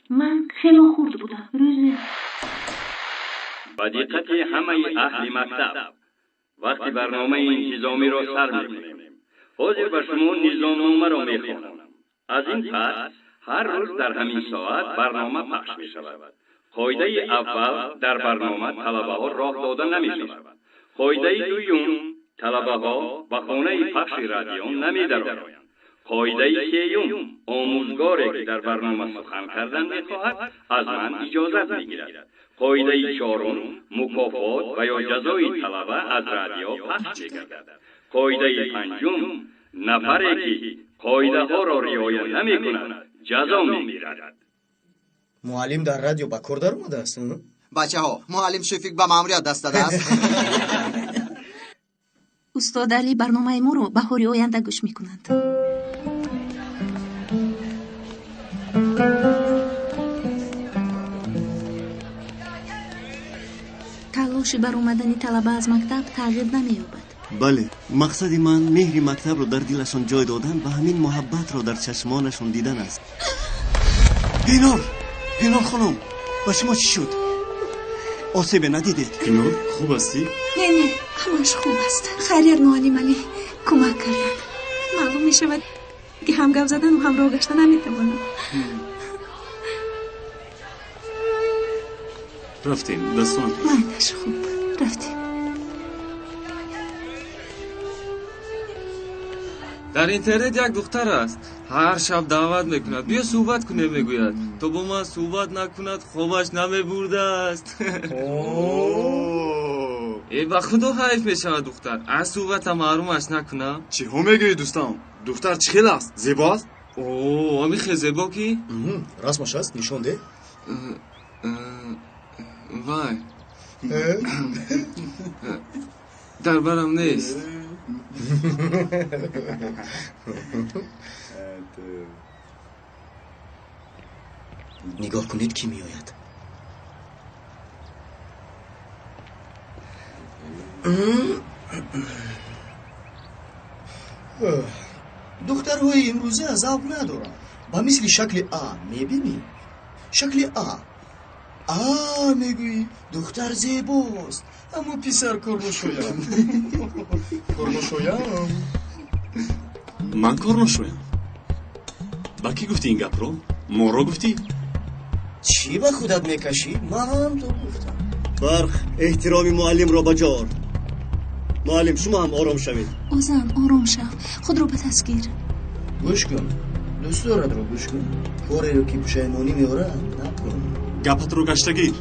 Ман хело хурд будам. Рӯзе ба диққати ҳамаи аҳли мактаб вақти барномаи интизомиро сар мекунем. Ҳозир ба шумо низомномаро мехонам. Аз ин пас ҳар рӯз дар ҳамин соат барнома пахш мешавад. Қоидаи аввал: дар барнома талабаҳо роҳ дода намешавад. Қоидаи дуюм: талабаҳо ба хонаи пахши радио намедароянд. Қоидаи сеюм: омӯзгоре ки дар барнома сухан кардан мехоҳад, аз ман иҷозат мегирад. Қоидаи чорум: мукофот ва ё ҷазои талаба аз радио пахш мегардад. Қоидаи панҷум: нафаре ки қоидаҳоро риоя намекунад, ҷазо мегирад. Муаллим дар радио ба кор даромадааст? Бачаҳо, муаллим Шуфик ба маъмурият даст дадааст. Устод Али барномаи моро баҳори оянда гӯш мекунанд. Талоши баромадани талаба аз мактаб тағйир намеёбад. Бале, мақсади ман меҳри мактабро дар дилашон ҷой додан ва ҳамин муҳаббатро дар чашмонашон дидан аст. Пинор, Пинор хонум, ба шумо чӣ шуд? Осебе надидед? Пинор, хуб ҳастӣ? Не, не, ҳамаш хуб аст. Хайрият, муаллим Али кӯмак карданд. Маълум мешавад, ки ҳам гап задану ҳам роҳ гашта наметавонам. Рафтем, дастон. Майдаш, хуб, рафтем. Дар интернет як духтар аст, ҳар шаб даъват мекунад, биё суҳбат кунем мегӯяд. То бо ман суҳбат накунад, хобаш намебурдааст. Э, ба худо ҳайф мешавад, духтар аз суҳбата маҳрумаш накунам. Чиҳо мегӯӣ, дӯстам? Духтар чӣ хел аст? Зебо аст? О, ҳамин хел зебо ки. Расмаш аст, нишон деҳ. Вай, дар барам нест. Нигоҳ кунед, кӣ меояд. Духтарҳои имрӯза завқ надоранд. Ба мисли шакли А мебинӣ? Шакли А. А мегӯӣ, духтар зебост, аммо писар корношоям. Корношоям. Ман корношоям? Ба кӣ гуфтӣ ин гапро? Моро гуфтӣ? Чӣ ба худат мекашӣ? Ман ҳам то гуфтам. Барқ, эҳтироми муаллимро ба ҷо ор. Муаллим, шумо ҳам ором шавед. Озан, ором шав, худро ба даст гир. Гӯш кун, дӯстдоратро гӯш кун. Кореро ки пушаймонӣ меорад, накун. Гапатро гашта гир.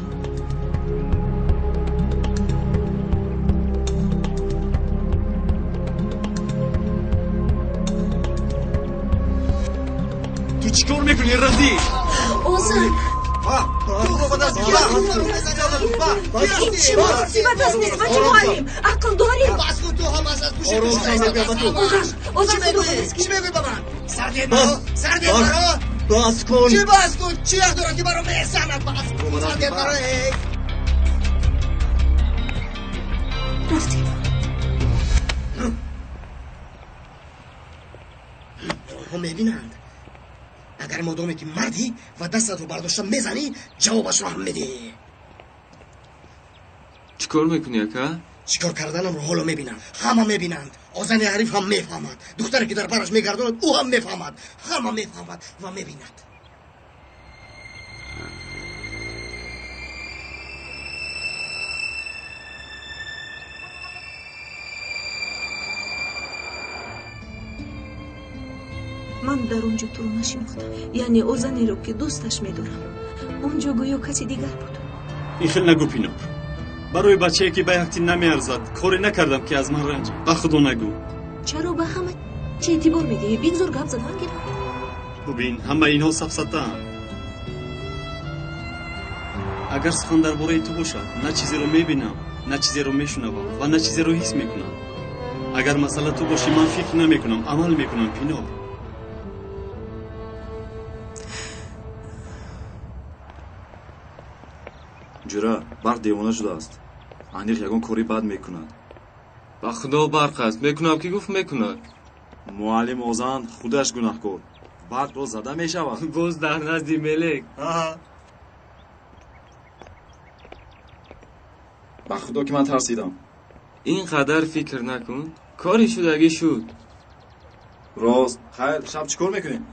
Ту чӣ кор мекунӣ, разӣ? Озан! Ин чӣ муносибат аст нисбати муаллим? Ақл дорӣ? Озан, Озан, худро ба даст гир. Чӣ мегӯӣ ба ман? Сардед маро? Сардед маро? Бас кун. Чӣ бас кун? Чӣ ҳақ дорад, ки маро мезанад? Бас кун. Сардед маро, эй. Рафтем. Онҳо мебинанд. Агар модоме ки мардӣ ва дастатро бардошта мезанӣ, ҷавобашро ҳам медиҳӣ. Чӣ кор мекунӣ, ака? Чӣ кор карданамро ҳоло мебинам. Ҳама мебинанд. Озани ҳариф ҳам мефаҳмад. Духтаре ки дар бараш мегардонад, ӯ ҳам мефаҳмад. Ҳама мефаҳмад ва мебинад. Ман дар он ҷо туро нашинохтам, яъне озанеро, ки дӯсташ медорам. Он ҷо гӯё каси дигар буд. Ин хел нагӯ, Пинор. Барои бачае ки ба якти намеарзад, коре накардам, ки аз ман ранҷ. Ба худо нагӯ. Чаро ба ҳама чӣ эътибор медиҳӣ? Бигзор гап задан гиранд. Бубин, ҳамаи инҳо сафсатаанд. Агар сухан дар бораи ту бошад, на чизеро мебинам, на чизеро мешунавам ва на чизеро ҳис мекунам. Агар масъала ту бошӣ, ман фикр намекунам, амал мекунам, Пинор. Ҷура, Барқ девона шудааст. Аниқ ягон кори бад мекунад. Ба худо, Барқ аст. Мекунам ки гуфт, мекунад. Муаллим Озан худаш гунаҳкор. Барқро зада мешавад. Боз дар назди мелек. Ба худо ки ман тарсидам. Ин қадар фикр накун. Кори шудагӣ шуд. Рост. Хайр, шаб чӣ кор мекунем?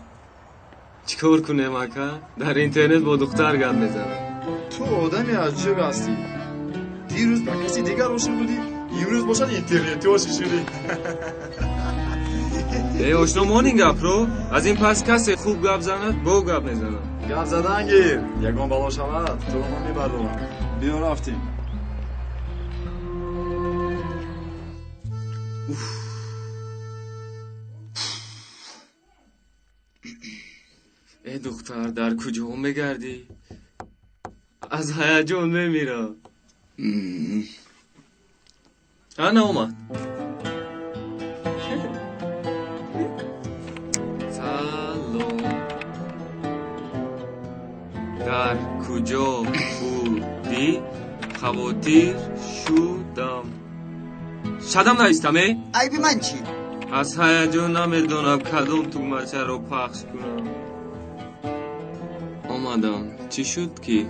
Чӣ кор кунем, ака? Дар интернет бо духтар гап мезанам. Ту одами аҷиб ҳастӣ. Дирӯз ба каси дигар ошиқ будӣ, имрӯз бошад интернетӣ ошиқ шудӣ. Э, ошно монин гапро. Аз ин пас касе хуб гап занад, бо гап мезанам. Гап задан гир. Ягон бало шавад, туро ман мебардорам. Биё рафтем. Э, духтар, дар куҷо мегардӣ? Аз ҳаяҷон мемирам. Ана омад. Салом. Дар куҷо будӣ? Хавотир шудам. Шадам наистам, э? Айби ман чӣ? Аз ҳаяҷон намедонам кадом тугмачаро пахш кунам. Омадам. Чӣ шуд ки?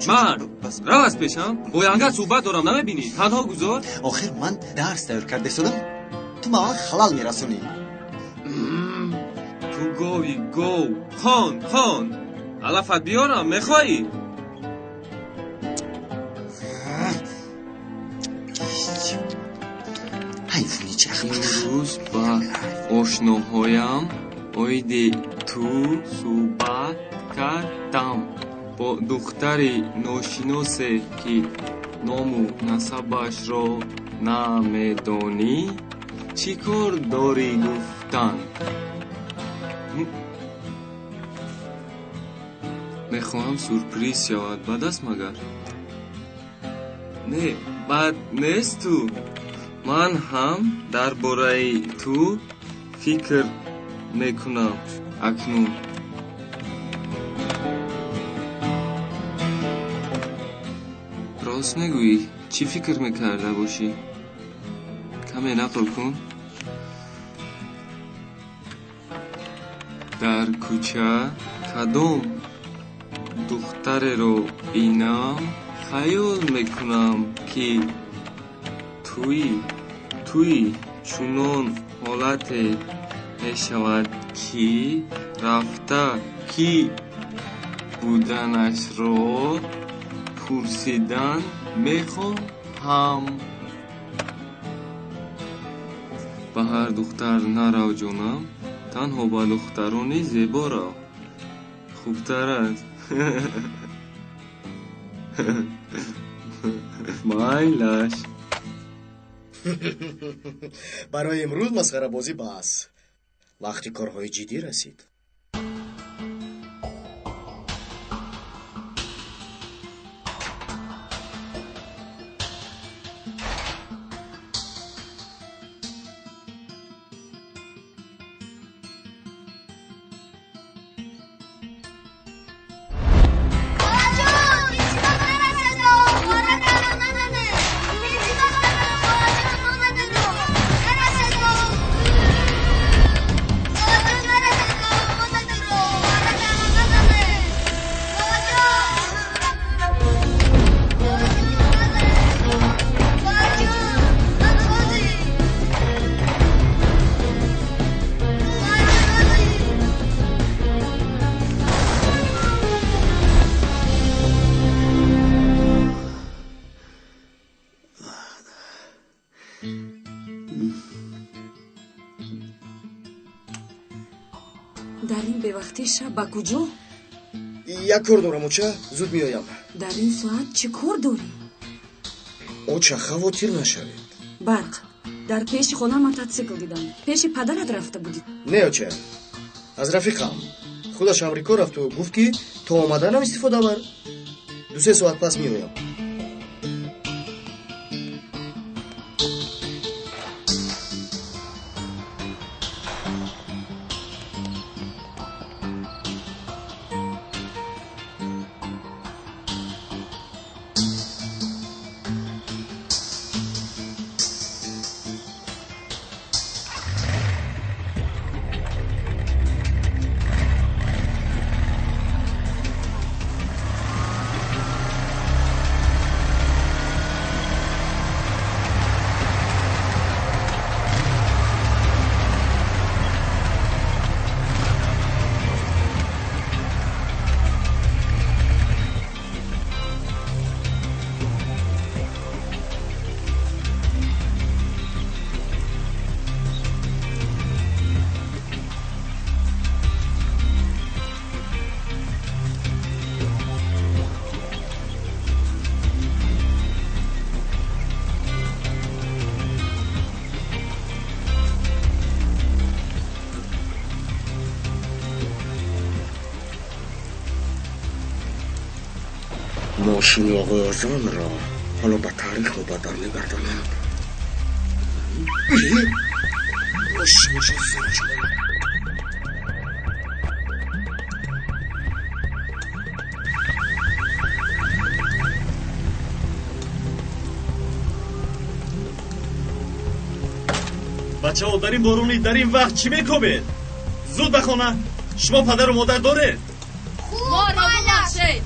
Мард, рав аз пешам. Бо янга суҳбат дорам, намебинӣ? Танҳо гузор. Охир ман дарс тайёр карда истодам. Ту ба ман халал мерасонӣ. Ту гови гов. Хон, хон. Алафат биёрам, мехоҳӣ? Имрӯз ба ошноҳоям оиди ту суҳбат кардам. Бо духтари ношиносе, ки ному насабашро намедонӣ, чӣ кор дорӣ гуфтан? Мехоҳам сюрприз шавад. Бад аст магар? Не, бад нест ту. Ман ҳам дар бораи ту фикр мекунам акнун. Рост мегӯӣ, чӣ фикр мекарда бошӣ? Каме нақл кун. Дар кӯча кадом духтареро бинам, хаёл мекунам, ки туӣ. Туӣ чунон ҳолате мешавад, ки рафта кӣ буданашро пурсидан мехоҳам. Ба ҳар духтар нарав, ҷонам, танҳо ба духтарони зебо рав. Хубтар аст. Майлаш. Барои имрӯз масхарабозӣ бас. Вақти корҳои ҷиддӣ расид. Дар ин бевақтии шаб ба куҷо? Як кор дорам, оча, зуд меоям. Дар ин соат чӣ кор дорӣ? Оча, хавотир нашавед. Барқ, дар пеши хона мототсикл дидам. Пеши падарат рафта будӣ? Не, оча, аз рафиқам. Худаш Амрико рафту гуфт, ки то омаданам истифода бар. 2-3 соат пас меоям. Мошини оғои Озонро ҳоло ба таърих мубаддал мегардонам. Бачаҳо, дар ин боронӣ, дар ин вақт чӣ мекобед? Зуд ба хона! Шумо падару модар доред? Моро бубахшед!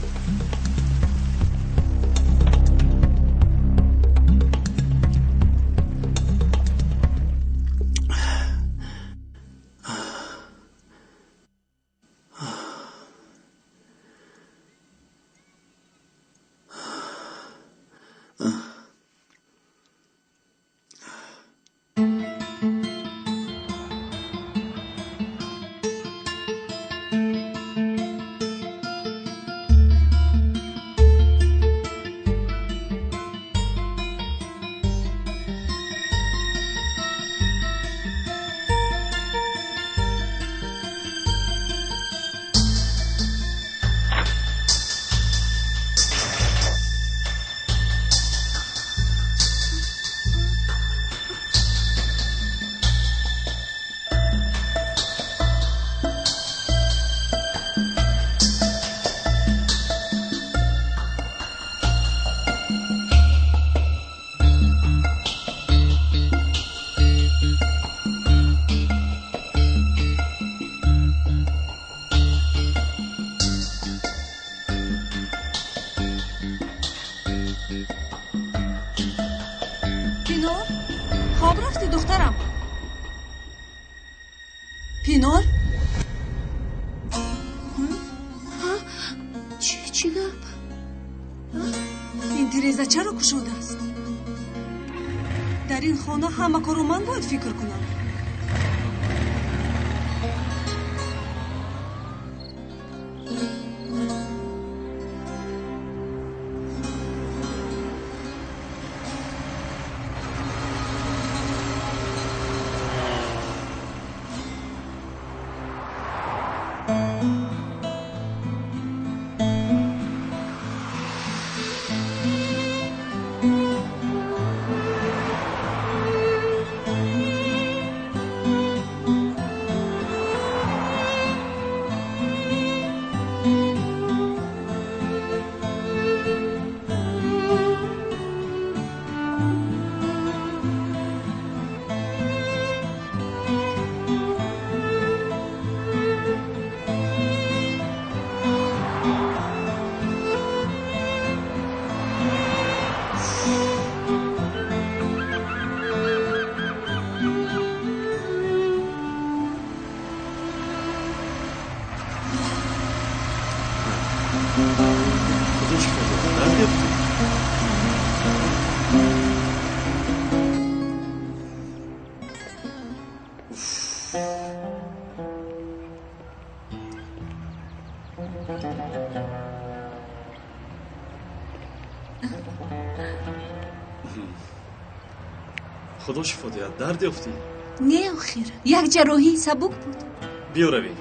Пинор, хоб рафтӣ, духтарам? Пинор? Чӣ гап? Ин тиреза чаро кушодааст? Дар ин хона ҳама корро ман бояд фикр кунам. Худо шифо диҳад, дард ёфтӣ? Не, охир, як ҷарроҳии сабук буд. Биё равем.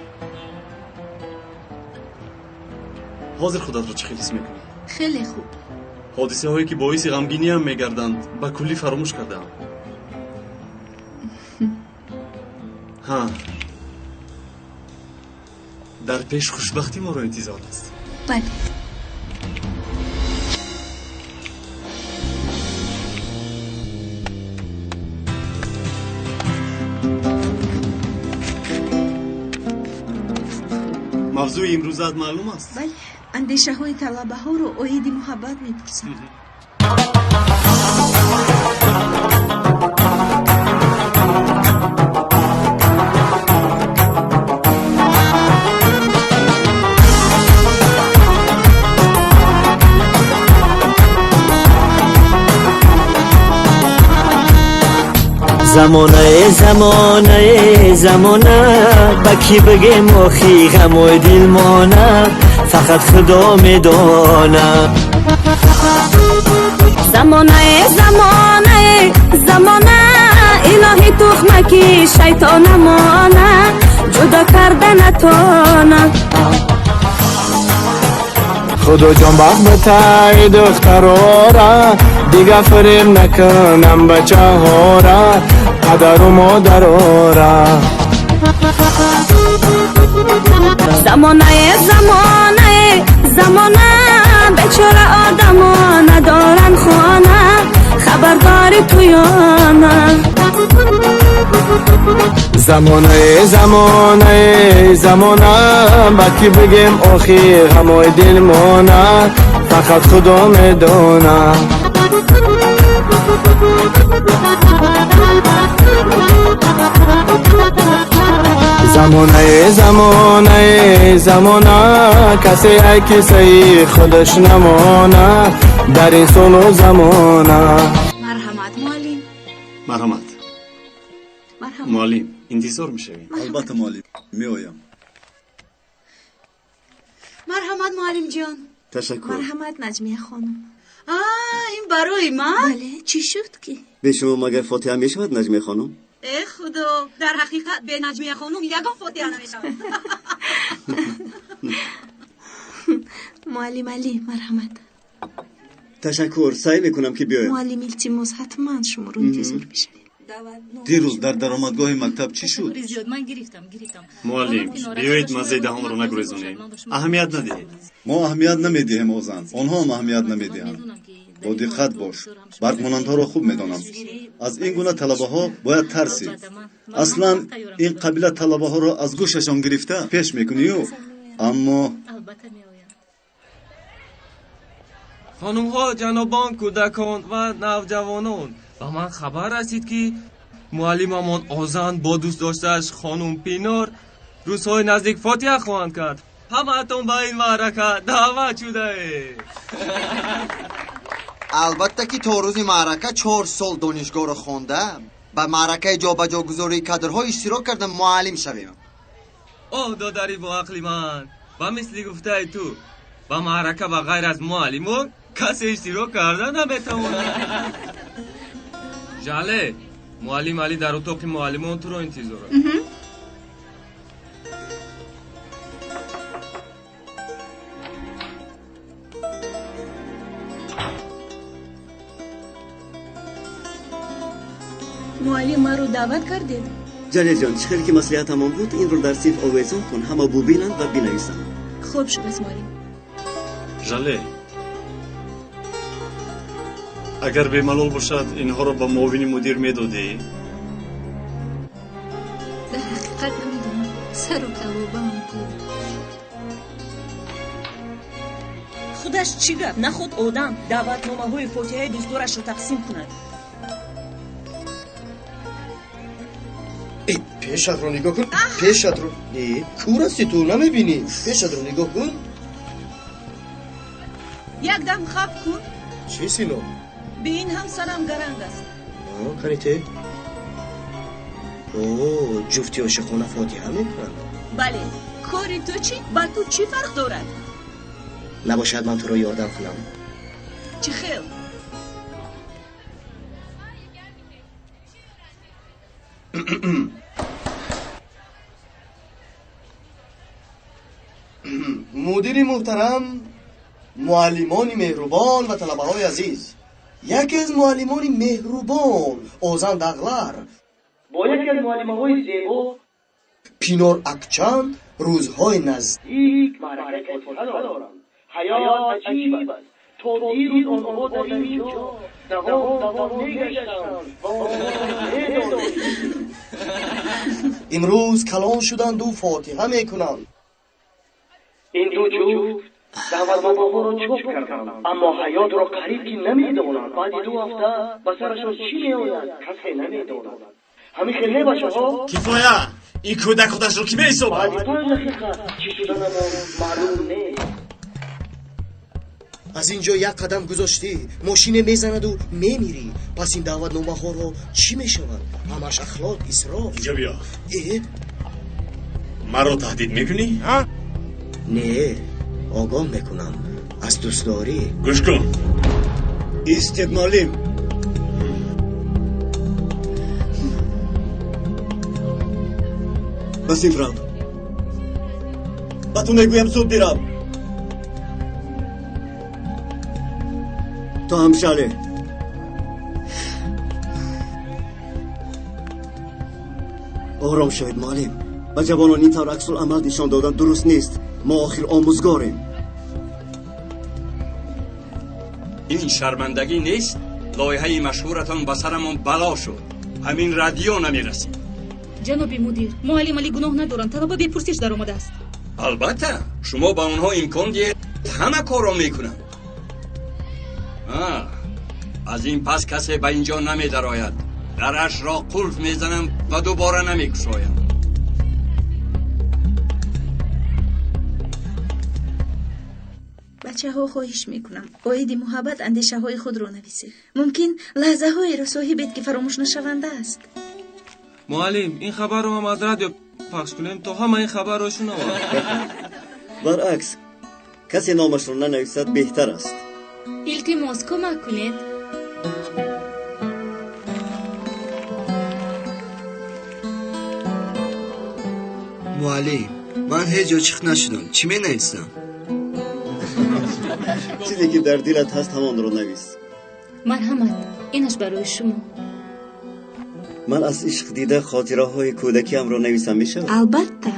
Ҳозир худатро чӣ хел ҳис мекунӣ? Хеле хуб. Ҳодисаҳое ки боиси ғамгиниам мегарданд, ба куллӣ фаромӯш кардаам. Ҳа, дар пеш хушбахтӣ моро интизор аст. Бале. Мавзӯи имрӯзаат маълум аст? Бале, андешаҳои талабаҳоро оиди муҳаббат мепурсам. Замонае, замонае, замона, ба кӣ бигем охи ғамои дилмона, фақат Худо медонад. Замонае, замонае, замона, илоҳи тухмаки шайтонамона, ҷудо карда натона. Худоҷон бахт битай духтарора, дига фиреб накунам бачаҳора, падару модарора. Замонае, замонае, замона, бечора одамо надоранд хона, хабардори туёна. Замонае, замонае, замона, ба кӣ бигем охир ғамои дилмона, фақат Худо медона. Замонае, замонае, замона, касе ай кисаи худаш намона, дар ин солу замона. Марҳамат, муаллим. Марҳамат. Муаллим, интизор мешавем. Албатта, муаллим, меоям. Марҳамат, муаллимҷон. Ташаккур. Марҳамат, Наҷмия хонум. Ин барои ман? Бале, чӣ шуд ки? Бе шумо магар фотиҳа мешавад, Наҷмия хонум? Э худо, дар ҳақиқат бе Наҷмия хонум ягон фотиҳа намешавад. Муаллим Алӣ, марҳамат. Ташаккур, саъй мекунам ки биёям. Муаллим, илтимос, ҳатман шуморо интизор мешавем. Дирӯз дар даромадгоҳи мактаб чӣ шуд? Муаллим, биёед маззаи даҳонро нагурезонем. Аҳамият надиҳед. Мо аҳамият намедиҳем, Озан. Онҳо ҳам аҳамият намедиҳанд. Бо диққат бош. Баргмонандҳоро хуб медонам. Аз ин гуна талабаҳо бояд тарсид. Аслан ин қабила талабаҳоро аз гӯшашон гирифта пеш мекунию, аммо хонумҳо, ҷанобон, кӯдакон ва навҷавонон, ба ман хабар расид ки муаллимамон Озан бо дӯст доштааш хонум Пинор рӯзҳои наздик фотиҳа хоҳанд кард. Ҳамаатон ба ин маърака даъват шудаед. Албатта ки то рӯзи маърака 4 сол донишгоҳро хонда, ба маъракаи ҷобаҷогузории кадрҳо иштирок карда муаллим шавем. Оҳ, додари боақли ман, ба мисли гуфтаи ту ба маърака ба ғайр аз муаллимон касе иштирок карда наметавонад. Жале, муаллим Али дар утоқи муаллимон туро интизор аст. Муаллим, маро даъват кардед? Ҷалилҷон, чӣ хеле ки маслиҳатамон буд, инро дар синф овезон кун, ҳама бубинанд ва бинависанд. Хуб шудааст, муаллим. Жале, агар бемалол бошад, инҳоро ба муовини мудир медодӣ? Дар ҳақиқат намедонам, сару калобаам гум. Худаш чӣ гап? Наход одам даъватномаҳои фотиҳаи дӯстдорашро тақсим кунад. Пешатро нигоҳ кун, пешатро. Не, кур ҳасти ту, намебинӣ. Пешатро нигоҳ кун. Якдам хаб кун. Чӣ, Сино? Бе ин ҳам сарам гаранг аст. Каните? О, ҷуфти ошиқона фотиҳа мекунанд. Бале, кори ту чӣ? Ба ту чӣ фарқ дорад? Набошад ман туро ёрдам кунам. Чӣ хел? Мудири муҳтарам, муаллимони меҳрубон ва талабаҳои азиз, яке аз муаллимони меҳрубон Озан Дағлар бо яке аз муаллимаҳои зебо Пинор Акчан рӯзҳои наздик маъракаи фотиҳа доранд. Ҳаёт аҷиб аст. То дирӯз онҳо дар ин ҷо давом давом мегаштанд ва онҳоро медонистем. Имрӯз калон шуданду фотиҳа мекунанд. Ин ду ҷуфт даъватномаҳоро чоп карданд, аммо ҳаётро қариб ки намедонанд. Баъди 2 ҳафта ба сарашон чӣ меояд, касе намедонад. Ҳамин хел не, бачаҳо? Кифоя! Ин кӯдак худашро кӣ меҳисобад? Баъди 5 дақиқа чӣ шуданамон маълум нест. Аз ин ҷо як қадам гузоштӣ, мошине мезанаду мемирӣ. Пас ин даъватномаҳоро чӣ мешавад? Ҳамаш ахлоқ, исроф. Инҷо биё. Маро таҳдид мекунӣ? Не, огоҳ мекунам аз дӯстдорӣ. Гӯш кун. Истед, муаллим. Ба синф рав. Ба ту мегӯям, зуд бирав. Ту ҳам шале. Ором шавед, муаллим. Ба ҷавонон ин тавр аксуламал нишон додан дуруст нест. Мо охир омӯзгорем. Ин шармандагӣ нест? Лоиҳаи машҳуратон ба сарамон бало шуд. Ҳамин радио намерасид. Ҷаноби мудир, муаллим Али гуноҳ надоранд. Талаба бепурсиш даромадааст. Албатта, шумо ба онҳо имкон диҳед, ҳама корро мекунанд. Аз ин пас касе ба ин ҷо намедарояд. Дарашро қулф мезанам ва дубора намекушоям. Бачаҳо, хоҳиш мекунам, оиди муҳаббат андешаҳои худро нависед. Мумкин лаҳзаҳоеро соҳибед, ки фаромӯшнашаванда аст. Муаллим, ин хабарро ҳам аз радио пахш кунем, то ҳама ин хабарро шунаванд. Баръакс, касе номашро нанависад беҳтар аст. Илтимос, кӯмак кунед. Муаллим, ман ҳеҷ ҷо чиқ нашудам. Чӣ менависам? Чизе ки дар дилат ҳаст, ҳамонро навис. Марҳамат, инаш барои шумо. Ман аз ишқ дида хотираҳои кӯдакиамро нависам, мешавад? Албатта.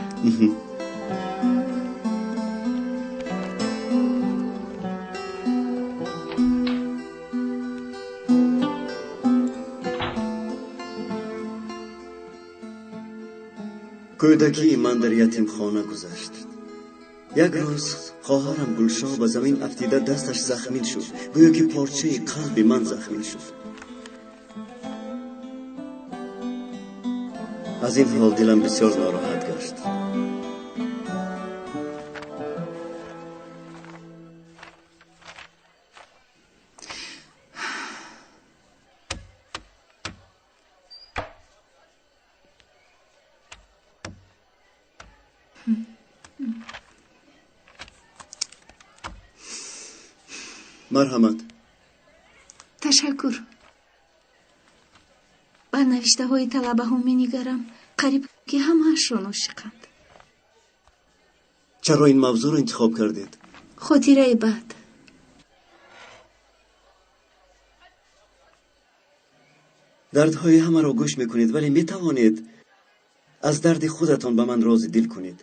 Кӯдакии ман дар ятимхона гузашт. Як рӯз хоҳарам Гулшоҳ ба замин афтида дасташ захмин шуд, гӯё ки порчаи қалби ман захмин шуд. Аз ин ҳол дилам бисёр нороҳат гашт. Марҳамат. Ташаккур. Ба навиштаҳои талабаҳо менигарам, қариб ки ҳамаашон ошиқанд. Чаро ин мавзӯъро интихоб кардед? Хотираи бад. Дардҳои ҳамаро гӯш мекунед, вале метавонед аз дарди худатон ба ман рози дил кунед.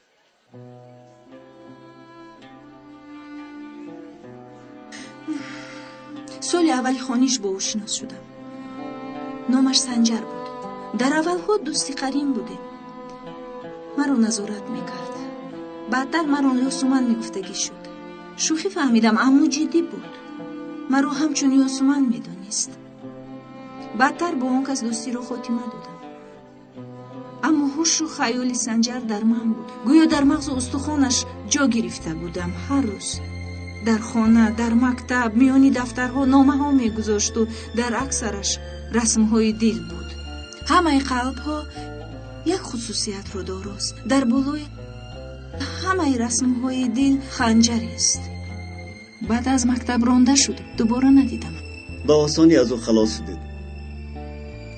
Соли аввали хониш бо ӯ шинос шудам. Номаш Санҷар буд. Дар аввалҳо дӯсти қарин будем. Маро назорат мекард. Баъдтар маро Ёсуман мегуфтагӣ шуд. Шӯхӣ фаҳмидам, аммо ҷиддӣ буд. Маро ҳамчун Ёсуман медонист. Баъдтар бо он кас дӯстиро хотима додам. Аммо ҳушу хаёли Санҷар дар ман буд. Гӯё дар мағзу устухонаш ҷо гирифта будам ҳар рӯз. Дар хона, дар мактаб, миёни дафтарҳо номаҳо мегузошту дар аксараш расмҳои дил буд. Ҳамаи қалбҳо як хусусиятро дорост. Дар болои ҳамаи расмҳои дил ханҷарест. Баъд аз мактаб ронда шуд, дубора надидам. Ба осонӣ аз ӯ халос шудед.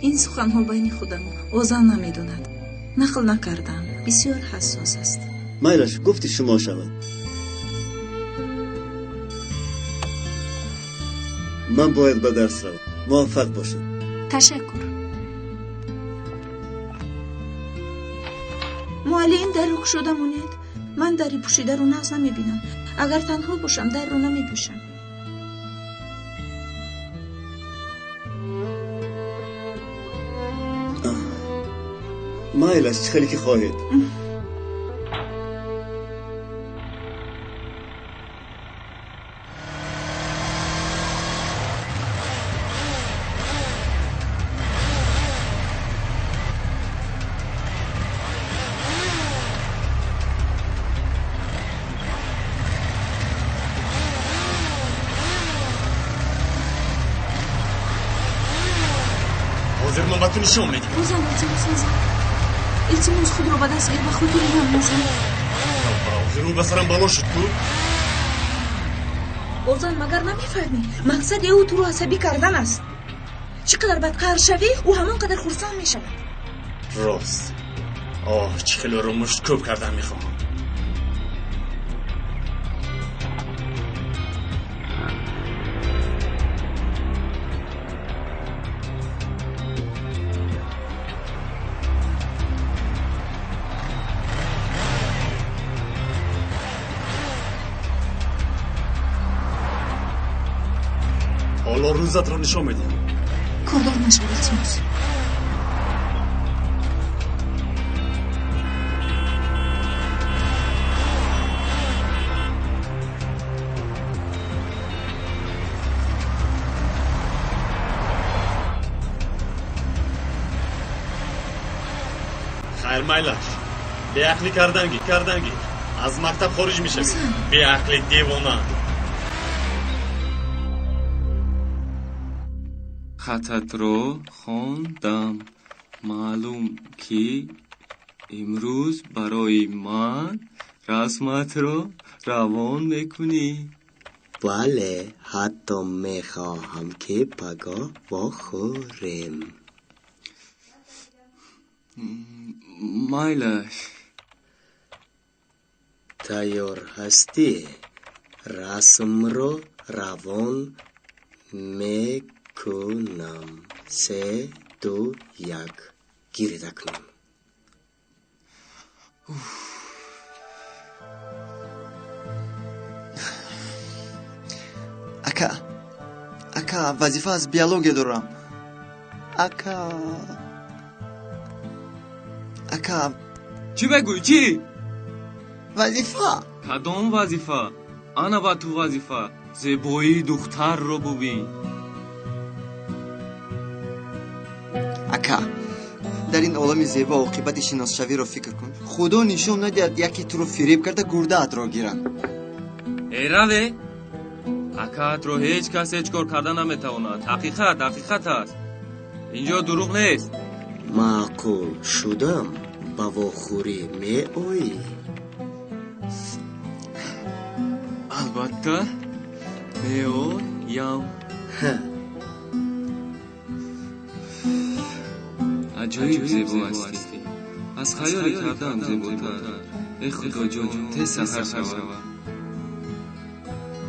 Ин суханҳо байни худамон Озан намедонад. Нақл накардам. Бисёр ҳассос аст. Майлаш, гуфти шумо шавад. Ман бояд ба дарс равам. Муваффақ бошед. Ташаккур. Муаллим, дарро кушода монед. Ман дари пӯшидаро нағз намебинам. Агар танҳо бошам, дарро намепӯшам. Майлаш, чӣ хеле ки хоҳед. Ҳозир ман ба ту нишон медиҳам. Озан, илтимос назан. Илтимос, худро ба даст гир, ба хотири ман назан. Ҳозир ӯ ба сарам бало шуд ку? Озан, магар намефаҳмӣ? Мақсади ӯ туро асабӣ кардан аст. Чӣ қадар бадқаҳр шавӣ, ӯ ҳамон қадар хурсанд мешавад. Рост. Оҳ, чӣ хеле ӯро мушткӯб кардан мехоҳам. Ҳоло рӯзатро нишон медиҳам. Кордор нашав, илтимос. Хайр, майлаш. Беақлӣ карданги. Аз мактаб хориҷ мешавӣ. Беақли девона. Хататро хондам. Маълум ки имрӯз барои ман расматро равон мекунӣ. Бале, ҳатто мехоҳам ки пагоҳ вохӯрем. Майлаш. Тайёр ҳастӣ? Расмро равон мекунам. 3, 2, 1. Гиред акнун. Ака, ака, вазифа аз биология дорам. Ака, ака. Чӣ мегӯӣ, чӣ? Вазифа. Кадом вазифа? Ана ба ту вазифа. Зебоии духтарро бубин. Ака, дар ин олами зебо оқибати шиносшавиро фикр кун. Худо нишон надиҳад яке туро фиреб карда гурдаатро гирад. Эй, раве! Акаатро ҳеҷ кас ҳеҷ кор карда наметавонад. Ҳақиқат ҳақиқат аст. Инҷо дурӯғ нест. Маъқул шудам, ба вохӯрӣ меоӣ? Албатта, меоям. Аҷоиб зебо ҳастӣ. Аз хаёли кардаам зеботар. Э худоҷон, тез саҳар шавад.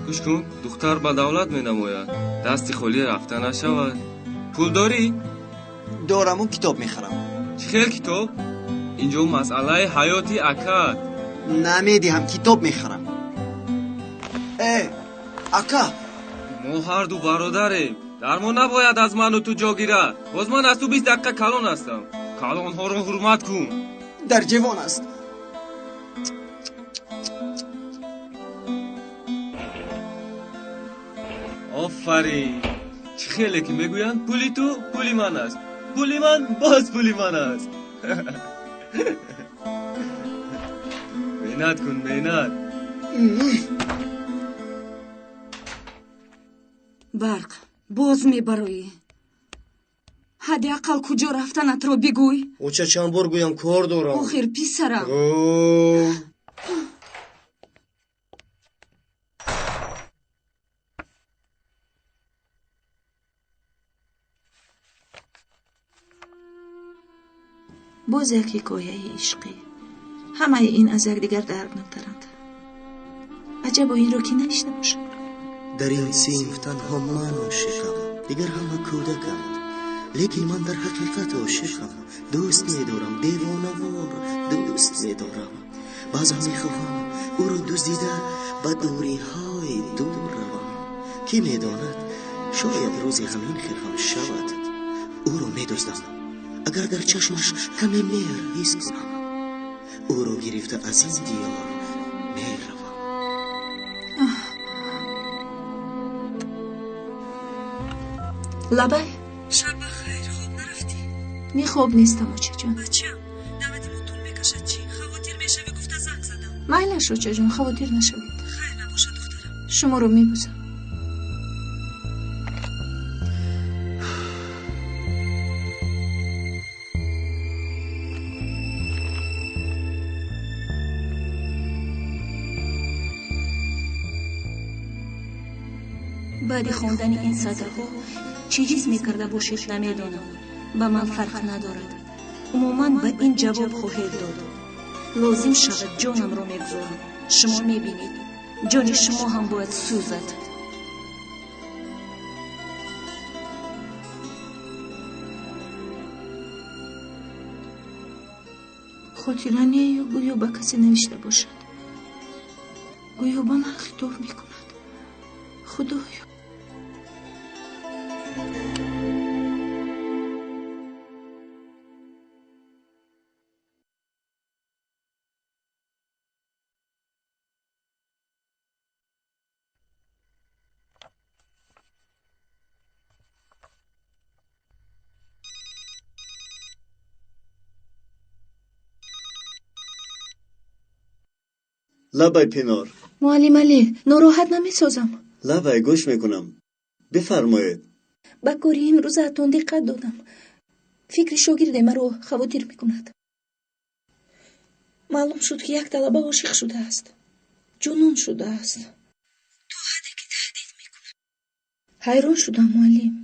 Гӯш кун, духтар ба давлат менамояд. Дасти холӣ рафта нашавад. Пул дорӣ? Дораму китоб мехарам. Чӣ хел китоб? Инҷо масъалаи ҳаёти акат. Намедиҳам, китоб мехарам. Э, ака! Мо ҳарду бародарем. Дармон набояд аз ману ту ҷо гирад. Боз ман аз ту 20 дақиқа калон ҳастам. Калонҳоро ҳурмат кун. Дар ҷевон аст. Офарин! Чӣ хеле ки мегӯянд, пули ту пули ман аст. Пули ман боз пули ман аст. Меҳнат кун, меҳнат. Барқ, боз мебароӣ. Ҳадди ақал куҷо рафтанатро бигӯй. Оча, чанд бор гӯям, кор дорам. Охир, писарам. Боз як ҳикояи ишқӣ. Ҳамаи ин аз якдигар дардноктаранд. Аҷабо инро ки навишта бошад? Дар ин синф танҳо ман ошиқам, дигар ҳама кӯдаканд. Лекин ман дар ҳақиқат ошиқам. Дӯст медорам, девонавор дӯст медорам. Баъзан мехоҳам ӯро дуздида ба дуриҳои дур равам. Кӣ медонад, шояд рӯзе ҳамин хел ҳам шавад. Ӯро медуздам. Агар дар чашмаш каме меҳр ҳис кунам, ӯро гирифта аз ин диёр меравам. Лабай? Шаб бахайр, хоб нарафтӣ? Не, хоб нестам, очаҷон. Бачам, даъвати мо тӯл мекашад чӣ? Хавотир мешавӣ гуфта занг задам. Майлаш, очаҷон, хавотир нашавед. Хайр набошад, духтарам. Шуморо мебӯсам. Баъди хондани ин сатрҳо чӣ ҳис мекарда бошед намедонам. Ба ман фарқ надорад. Умуман ба ин ҷавоб хоҳед дод. Лозим шавад ҷонамро мегузорам. Шумо мебинед, ҷони шумо ҳам бояд сӯзад. Хотира не ё гӯё ба касе навишта бошад. Гӯё ба ман хитоб мекунад. Худоё. Лабай Пинор. Муаллим Алӣ, нороҳат намесозам. Лабай, гӯш мекунам. Бифармоед. Ба кори имрӯзаатон диққат додам. Фикри шогирде маро хавотир мекунад. Маълум шуд, ки як талаба ошиқ шудааст. Ҷунун шудааст. То ҳадде ки таҳдид мекунад. Ҳайрон шудам, муаллим.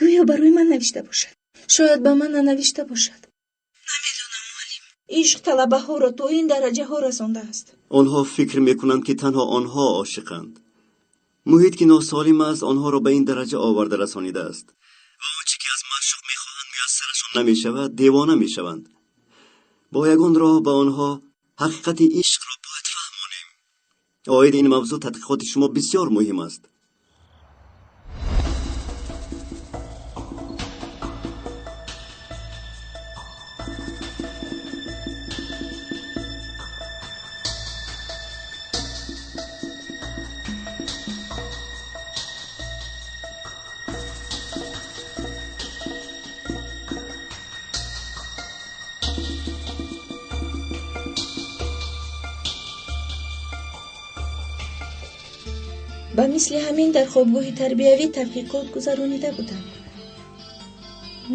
Гӯё барои ман навишта бошад. Шояд ба ман нанавишта бошад. Ишқ талабаҳоро то ин дараҷаҳо расондааст. Онҳо фикр мекунанд, ки танҳо онҳо ошиқанд. Муҳит ки носолим аст, онҳоро ба ин дараҷа оварда расонидааст. Ва он чӣ ки аз маъшуқ мехоҳанд муяссарашон намешавад, девона мешаванд. Бо ягон роҳ ба онҳо ҳақиқати ишқро бояд фаҳмонем. Оиди ин мавзӯъ тадқиқоти шумо бисёр муҳим аст. Ба мисли ҳамин дар хобгоҳи тарбиявӣ таҳқиқот гузаронида будам.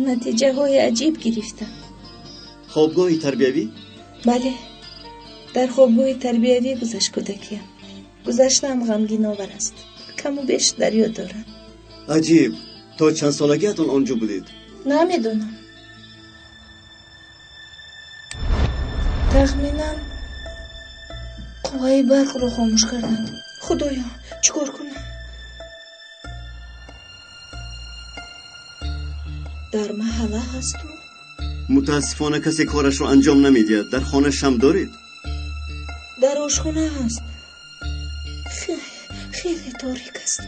Натиҷаҳои аҷиб гирифтам. Хобгоҳи тарбиявӣ? Бале, дар хобгоҳи тарбиявӣ гузашт кӯдакиям. Гузаштаам ғамгиновар аст. Каму беш дар ёд дорам. Аҷиб! То чанд солагиатон он ҷо будед? Намедонам. Тахминан қувваи барқро хомӯш карданд. Худоё, чӣ кор кунам? Дар маҳалла ҳасту? Мутаассифона касе корашро анҷом намедиҳад. Дар хона шам доред? Дар ошхона ҳаст. Хеле торик аст.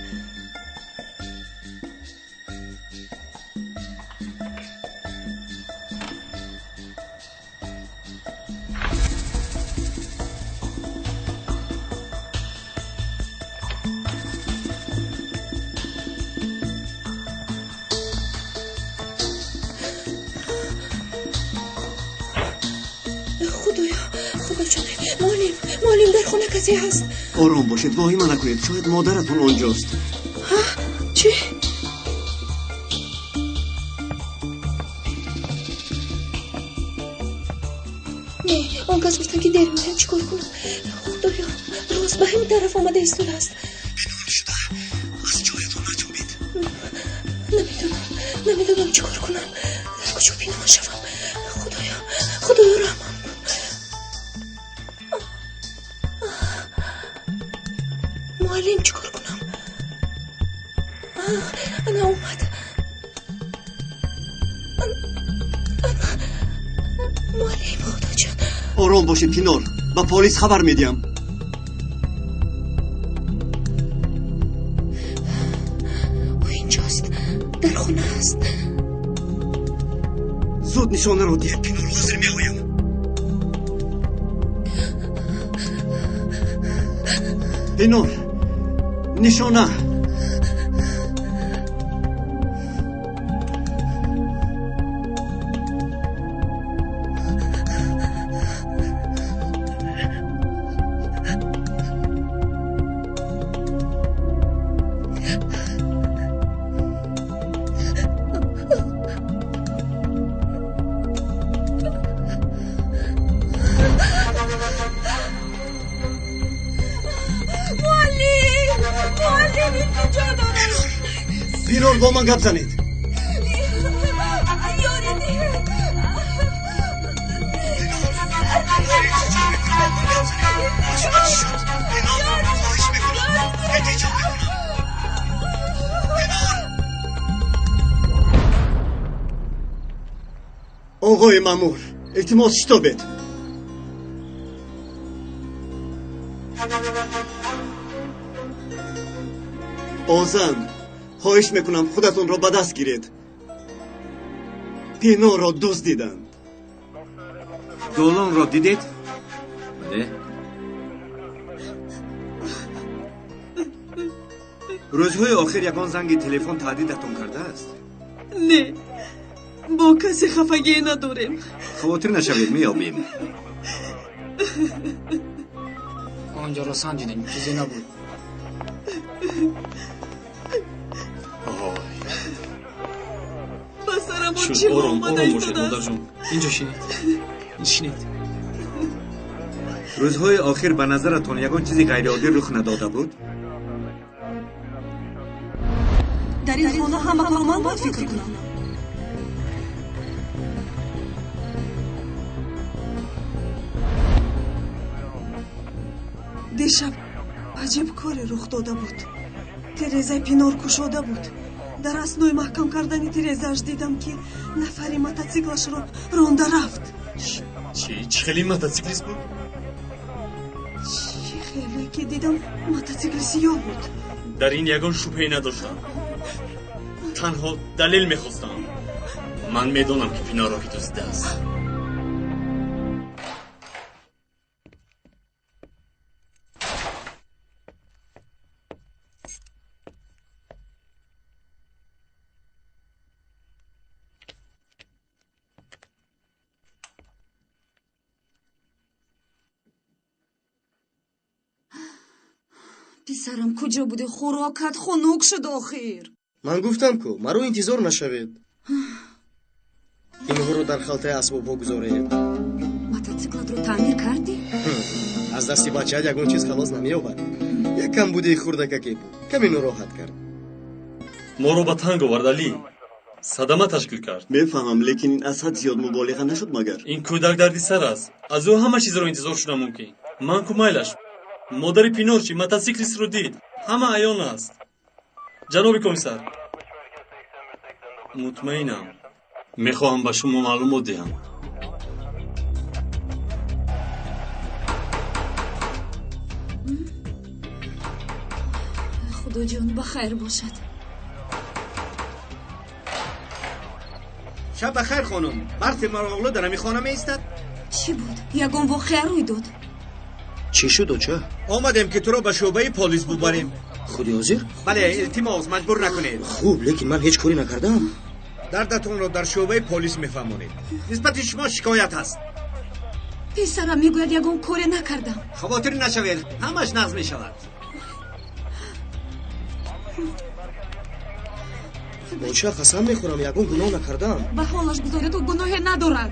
Муаллим, дар хона касе ҳаст. Ором бошед, воҳима накунед. Шояд модаратон онҷост. Чӣ? Не, он кас гуфтанд, ки дер меояд. Чӣ кор кунам? Худоё, рост ба ҳамин тараф омада истодааст. Пинҳон шуда аз ҷоятон наҷунбед. Намедонам чӣ кор кунам. Дар куҷо пинҳон шавам? Худоё, худоё, раҳмам. Муаллим, чӣ кор кунам? Ана омад. Муаллим, худоҷон. Ором бошед, Пинор. Ба полис хабар медиҳам. Ӯ инҷост, дар хона аст. Зуд нишонаро диҳед, Пинор. Ҳозир меоям. Пинор, нишона. Пинор, бо ман гап занед. Оғои маъмур, илтимос шитобед. Озан, хоҳиш мекунам худатонро ба даст гиред. Пинорро дуздиданд. Долонро дидед? Бале. Рӯзҳои охир ягон занги телефон таҳдидатон кардааст? Не, бо касе хафагӣ надорем. Хавотир нашавед, меёбем. Он ҷоро санҷидем, чизе набуд. Ба сарамон Шуд, чӣ ором, омада ором бошед, истодааст? модарҷон. Инҷо шинед. Шинед. Рӯзҳои охир ба назаратон ягон чизи ғайриоддӣ рух надода буд? Дар ин хона ҳама корро ман бояд фикр кунам. Дишаб аҷиб коре рух дода буд. Терезаи Пинор кушода буд. Дар аснои маҳкам кардани терезааш дидам, ки нафари мотоциклашро ронда рафт. Чӣ? Чӣ хели мотоциклист буд? Чӣ хеле ки дидам, мотоцикли сиёҳ буд. Дар ин ягон шубҳае надоштам. Танҳо далел мехостам. Ман медонам, ки Пинорро ки дуздидааст. Писарам, куҷо будӣ? Хӯрокат хунук шуд охир. Ман гуфтам ку, маро интизор нашавед. Инҳоро дар халтаи асбобҳо гузоред. Мотоциклатро таъмир кардӣ? Аз дасти бачаат ягон чиз халос намеёбад. Як камбудии хурдакаке буд, каме нороҳат кард. Моро ба танг овард, Алӣ. Садама ташкил кард. Мефаҳмам, лекин ин аз ҳад зиёд муболиға нашуд магар? Ин кӯдак дарди сар аст. Аз ӯ ҳама чизро интизор шуда мумкин. Ман ку майлаш. Модари Пинор чӣ? Мотоциклистро дид. Ҳама аён аст. Ҷаноби комиссар. Мутмаинам. Мехоҳам ба шумо маълумот диҳам. Худоҷон, ба хайр бошад. Шаб ба хайр, хонум. Барти Мароғлу дар ҳамин хона меистад? Чӣ буд? Ягон воқеа рӯй дод? Чӣ шуд, оча? Омадем, ки туро ба шӯъбаи полис бубарем. Худи ҳозир? Бале, илтимос, маҷбур накунед. Хуб, лекин ман ҳеҷ корӣ накардаам. Дардатонро дар шӯъбаи полис мефаҳмонед. Нисбати шумо шикоят ҳаст. Писарам мегӯяд, ягон коре накардам. Хавотир нашавед, ҳамаш нағз мешавад. Оча, қасам мехӯрам, ягон гуноҳ накардаам. Ба ҳолаш гузоред, ӯ гуноҳе надорад.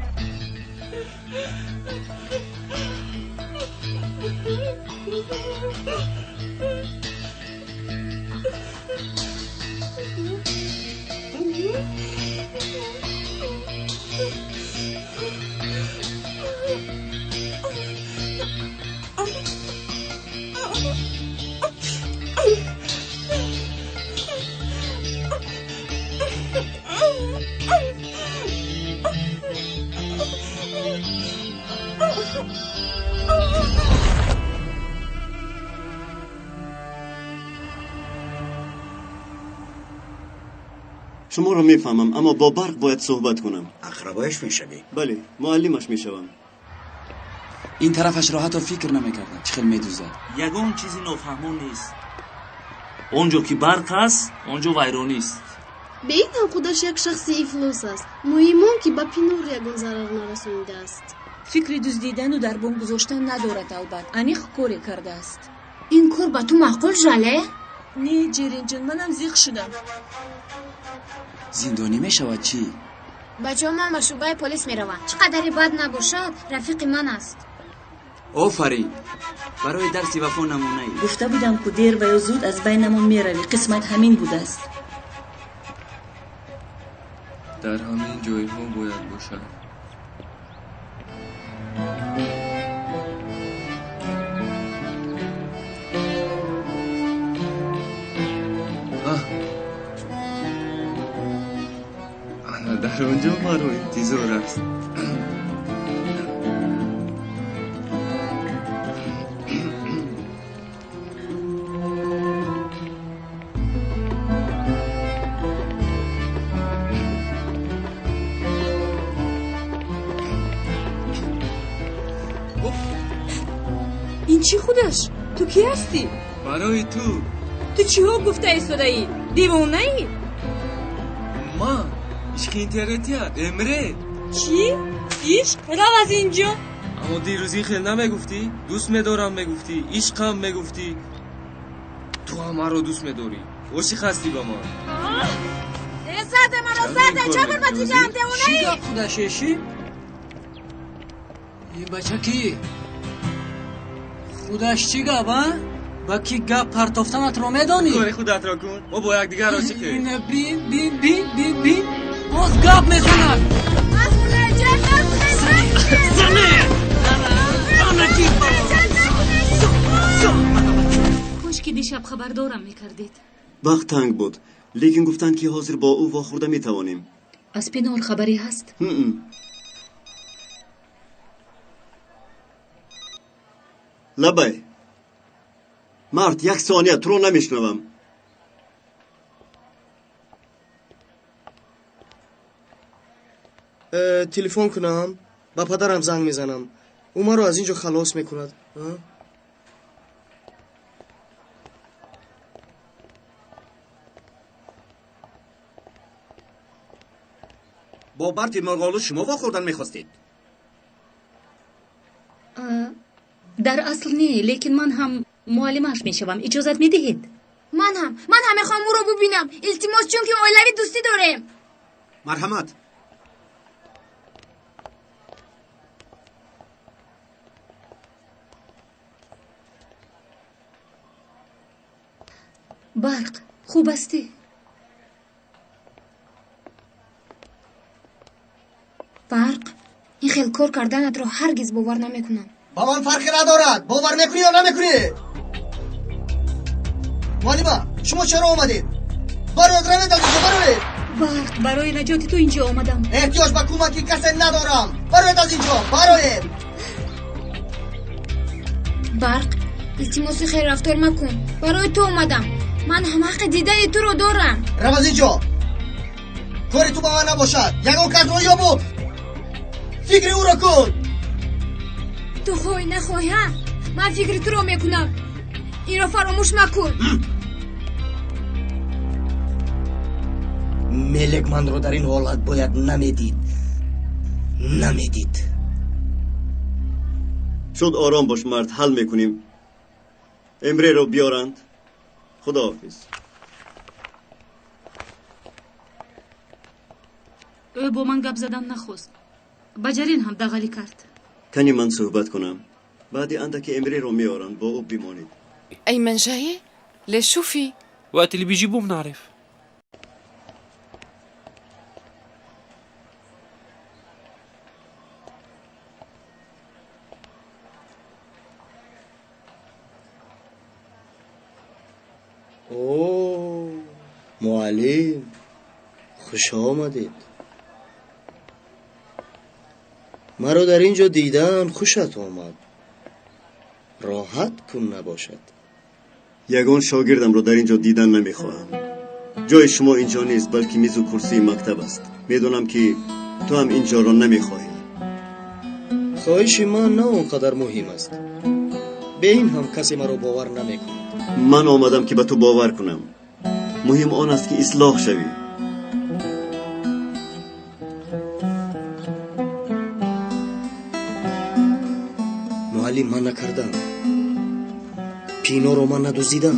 Шуморо мефаҳмам, аммо бо Барқ бояд суҳбат кунам. Ақрабояш мешавӣ? Бале, муаллимаш мешавам. Ин тарафашро ҳатто фикр намекардам, чӣ хел медузад. Ягон чизи нофаҳмо нест. Он ҷо ки барқ аст, он ҷо вайронист. Беин ҳам худаш як шахси ифлос аст. Муҳим он, ки ба Пинор ягон зарар нарасонидааст. Фикри дуздидану дар бом гузоштан надорад, албат аниқ коре кардааст. Ин кор ба ту маъқул, Жале? Не, Ҷеринҷон, манам зиқ шудам. Зиндонӣ мешавад чӣ? Бачаҳо, ман ба шӯъбаи полис меравам. Чӣ қадаре бад набошад, рафиқи ман аст. Офарин, барои дарси вафо намунаӣ. Гуфта будам ку, дер ва ё зуд аз байнамон меравӣ. Қисмат ҳамин будааст. Дар ҳамин ҷойҳо бояд бошад. Ана дар он ҷо маро интизор аст. Ин чӣ худаш? Ту кӣ ҳастӣ? Барои ту. Ту чиҳо гуфта истодаӣ? Девонаӣ? Ман ишқи интернетият, Эмре. Чӣ? Ишқ? Рав аз инҷо. Аммо дирӯз ин хел намегуфтӣ? Дӯст медорам мегуфтӣ, ишқам мегуфтӣ. Ту ҳам маро дӯст медорӣ. Ошиқ ҳастӣ ба ман. Сарде маро, сарде, чабр ба тиҷам, девонаӣ? Чӣ гап худаш эши? Ин бача кӣ? Худаш чӣ гап, а? Ба кӣ гап партофтанатро медонӣ? Кори худатро кун, мо бо якдигар ошиқем. Ина бин, бин, бин, бин, бин, боз гап мезанад. Кош ки дишаб хабардорам мекардед. Вақт танг буд, лекин гуфтанд ки ҳозир бо ӯ вохӯрда метавонем. Аз Пинор хабаре ҳаст? Лабай. Мард, як сония, туро намешунавам. Телефон кунам, ба падарам занг мезанам. Ӯ маро аз ин ҷо халос мекунад. Бо Барти Мурғолу шумо вохӯрдан мехостед? Дар асл не, лекин ман ҳам муаллимаш мешавам. Иҷозат медиҳед? Ман ҳам, ман ҳам мехоҳам ӯро бубинам. Илтимос, чунки оилавӣ дӯстӣ дорем. Марҳамат. Барқ, хуб ҳастӣ? Барқ, ин хел кор карданатро ҳаргиз бовар намекунам. Ба ман фарқе надорад, бовар мекунӣ ё намекунӣ? Муаллима, шумо чаро омадед? Бароед, равед аз инҷо, бароед! Барқ, барои наҷоти ту инҷо омадам. Эҳтиёҷ ба кӯмаки касе надорам. Бароед аз инҷо, бароед! Барқ, илтимоси хел рафтор макун. Барои ту омадам. Ман ҳам ҳаққи дидани туро дорам. Рав аз инҷо! Кори ту ба ман набошад. Ягон касро ёбу фикри ӯро кун. Ту хоҳӣ нахоҳӣ, ҳа? Ман фикри туро мекунам. Инро фаромӯш макун. Мелек манро дар ин ҳолат бояд намедид. Намедид. Шуд, ором бош мард, ҳал мекунем. Эмреро биёранд. Худоҳофиз. Ӯ бо ман гап задан нахост. Ба Ҷарин ҳам дағалӣ кард. Кани ман суҳбат кунам. Баъди андаке Эмреро меоранд, бо ӯ бимонед. أيمن جاي؟ ليش شو في؟ وقت اللي بيجيبوه بنعرف. О, муаллим, хуш омадед. Маро дар ин ҷо дидан хушат омад. Роҳат кун набошад. Ягон шогирдамро дар ин ҷо дидан намехоҳам. Ҷои шумо ин ҷо нест, балки мизу курсии мактаб аст. Медонам ки ту ҳам ин ҷоро намехоҳӣ. Хоҳиши ман на он қадар муҳим аст. Бе ин ҳам касе маро бовар намекунад. Ман омадам ки ба ту бовар кунам. Муҳим он аст ки ислоҳ шавӣ. Муаллим, ман накардам. Пиноро ман надуздидам.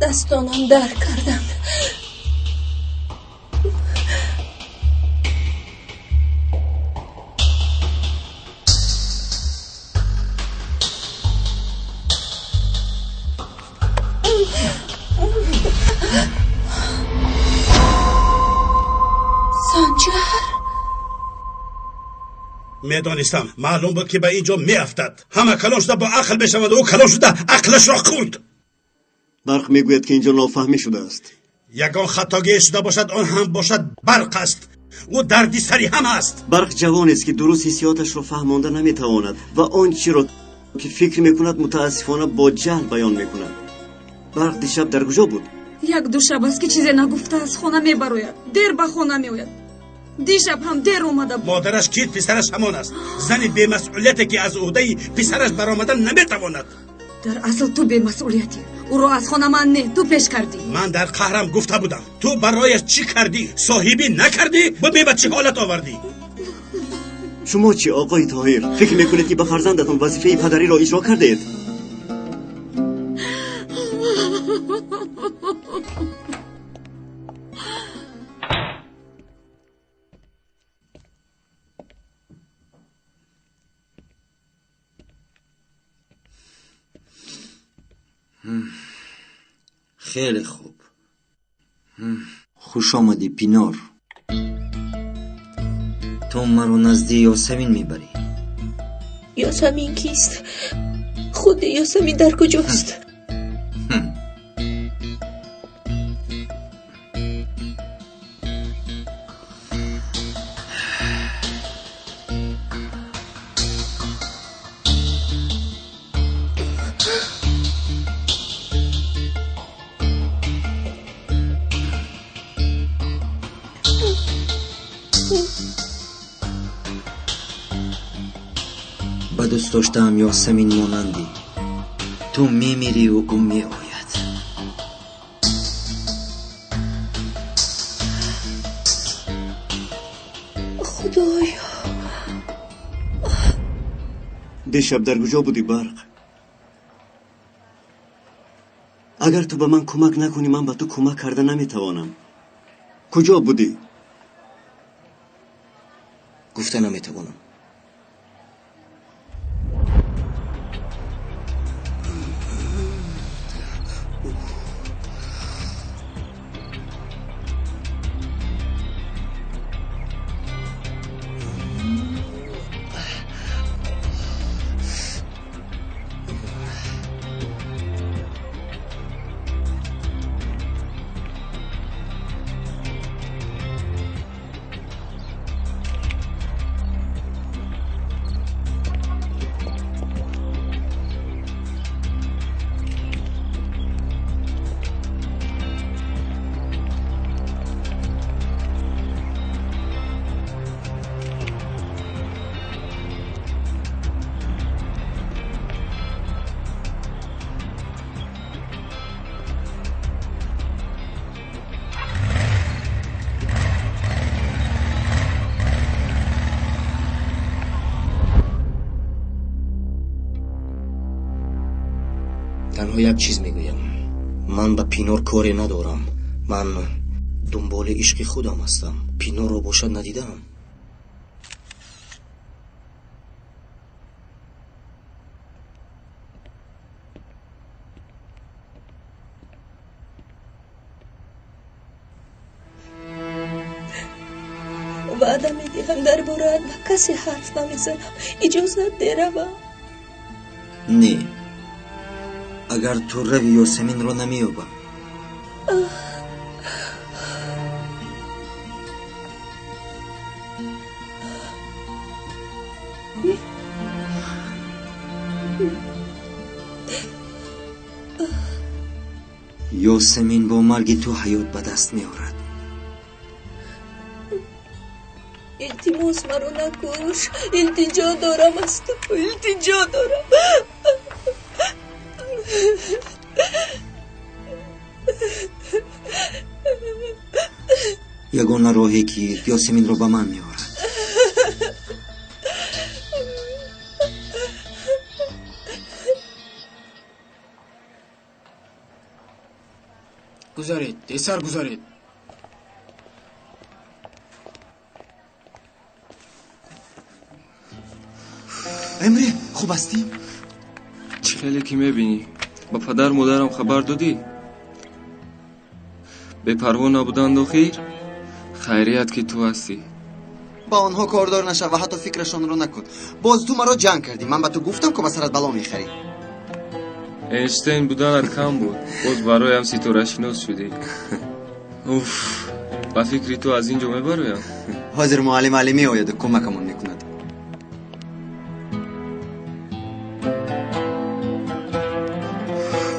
Дастонам дард карданд. Санҷар, Медонистам, маълум буд, ки ба ин ҷо меафтад. Ҳама калон шуда бо ақл мешаванд, ӯ калон шуда ақлашро хӯрд. Барқ мегӯяд, ки инҷо нофаҳмӣ шудааст. Ягон хатогие шуда бошад, он ҳам бошад барқ аст. Ӯ дарди сари ҳама аст. Барқ ҷавонест, ки дуруст ҳиссиёташро фаҳмонда наметавонад ва он чиро, ки фикр мекунад, мутаассифона бо ҷаҳл баён мекунад. Барқ дишаб дар куҷо буд? Як ду шаб аст, ки чизе нагуфта аз хона мебарояд, дер ба хона меояд. Дишаб ҳам дер омада буд. Модараш кист, писараш ҳамон аст. Зани бемасъулияте, ки аз ӯҳдаи писараш баромадан наметавонад. Дар асл ту бемасъулиятӣ. Ӯро аз хона ман не, ту пеш кардӣ. Ман дар қаҳрам гуфта будам. Ту барояш чӣ кардӣ? Соҳибӣ накардӣ? Бибин, ба чӣ ҳолат овардӣ. Шумо чӣ, оқои Тоҳир, фикр мекунед, ки ба фарзандатон вазифаи падариро иҷро кардед? Хеле хуб, хуш омадӣ, Пинор. Ту маро назди Ёсамин мебарӣ. Ёсамин кист? Худи Ёсамин дар куҷост? Ба дӯст доштаам Ёсамин монандӣ. Ту мемирию ӯ меояд. Худоё! Дишаб дар куҷо будӣ, Барқ? Агар ту ба ман кӯмак накунӣ, ман ба ту кӯмак карда наметавонам. Куҷо будӣ? Гуфта наметавонам. Танҳо як чиз мегӯям. Ман ба Пинор коре надорам. Ман дунболи ишқи худам ҳастам. Пинорро бошад надидаам. Ваъда медиҳам, дар бораат ба касе ҳарф намезанам. Иҷозат деравам. Не, агар ту рави, Ёсаминро намеёбам. Ёсамин бо марги ту ҳаёт ба даст меорад. Илтимос, маро накуш. Илтиҷо дорам аз ту, илтиҷо дорам. Ягона роҳе, ки Ёсаминро ба ман меорад. Гузаред, тезтар гузаред. Эмре, хуб ҳастӣ? Чӣ хеле ки мебинӣ, ба падару модарам хабар додӣ? Бепарво набуданд охир? Хайрият ки ту ҳастӣ. Ба онҳо кордор нашав ва ҳатто фикрашонро накун. Боз ту маро ҷанг кардӣ. Ман ба ту гуфтам, ки ба сарат бало мехарӣ. Эйнштейн буданат кам буд, боз бароям ситорашинос шудӣ. Уф, ба фикри ту аз ин ҷо мебароям? Ҳозир муаллим Алӣ меояду кӯмакамон мекунад.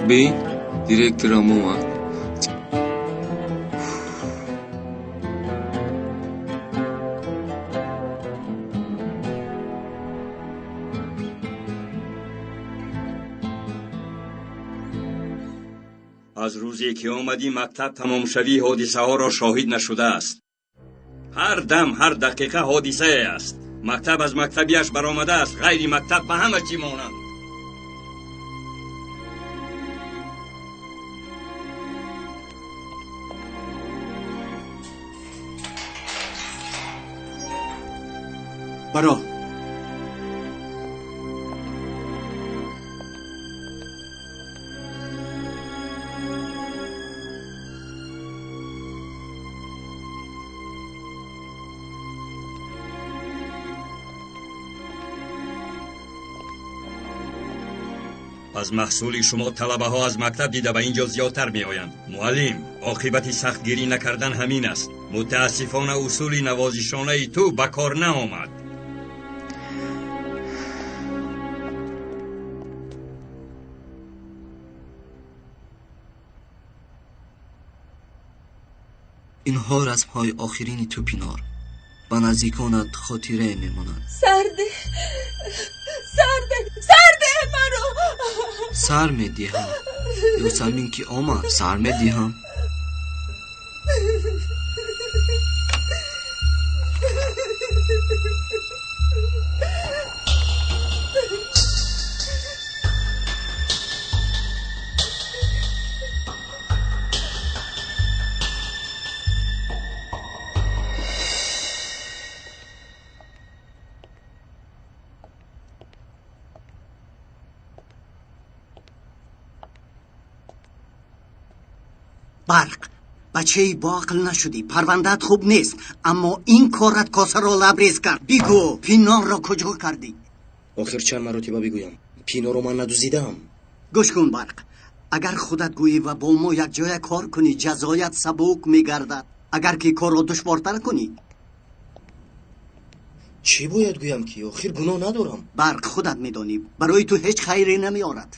Бин, директорам омад. Аз рӯзе ки омадӣ, мактаб тамомшавии ҳодисаҳоро шоҳид нашудааст. Ҳар дам, ҳар дақиқа ҳодисае аст. Мактаб аз мактабиаш баромадааст, ғайри мактаб ба ҳама чӣ монанд. Баро. Аз маҳсули шумо талабаҳо аз мактаб дида ба ин ҷо зиёдтар меоянд. Муаллим, оқибати сахтгирӣ накардан ҳамин аст. Мутаассифона, усули навозишонаи ту ба кор наомад. Инҳо расмҳои охирини ту, Пинор. Ба наздиконат хотирае мемонанд. Сарде, сарде, сарде маро. Сар медиҳам. Ёсамин ки омад, сар медиҳам. Барқ, бачаи боақл нашудӣ, парвандаат хуб нест, аммо ин корат косаро лабрез кард. Бигӯ, Пинорро куҷо кардӣ? Охир чанд маротиба бигӯям, Пинорро ман надуздидаам. Гӯш кун, Барқ, агар худат гӯӣ ва бо мо якҷоя кор кунӣ, ҷазоят сабук мегардад. Агар ки корро душвортар кунӣ. Чӣ бояд гӯям ки охир гуноҳ надорам? Барқ, худат медонӣ, барои ту ҳеҷ хайре намеорад.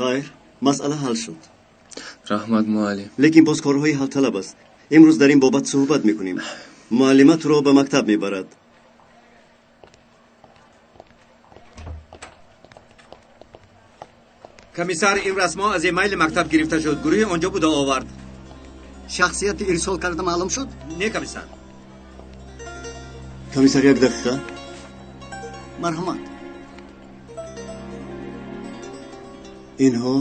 Хайр, масъала ҳал шуд. Раҳмат, муаллим. Лекин боз корҳои ҳалталаб аст. Имрӯз дар ин бобат суҳбат мекунем. Муаллима туро ба мактаб мебарад. Комиссар, ин расмҳо аз эмайли мактаб гирифта шуд. Гурӯҳи он ҷо буда овард. Шахсияти ирсол карда маълум шуд? Не, комиссар. Комиссар, як дақиқа. Марҳамат. Инҳо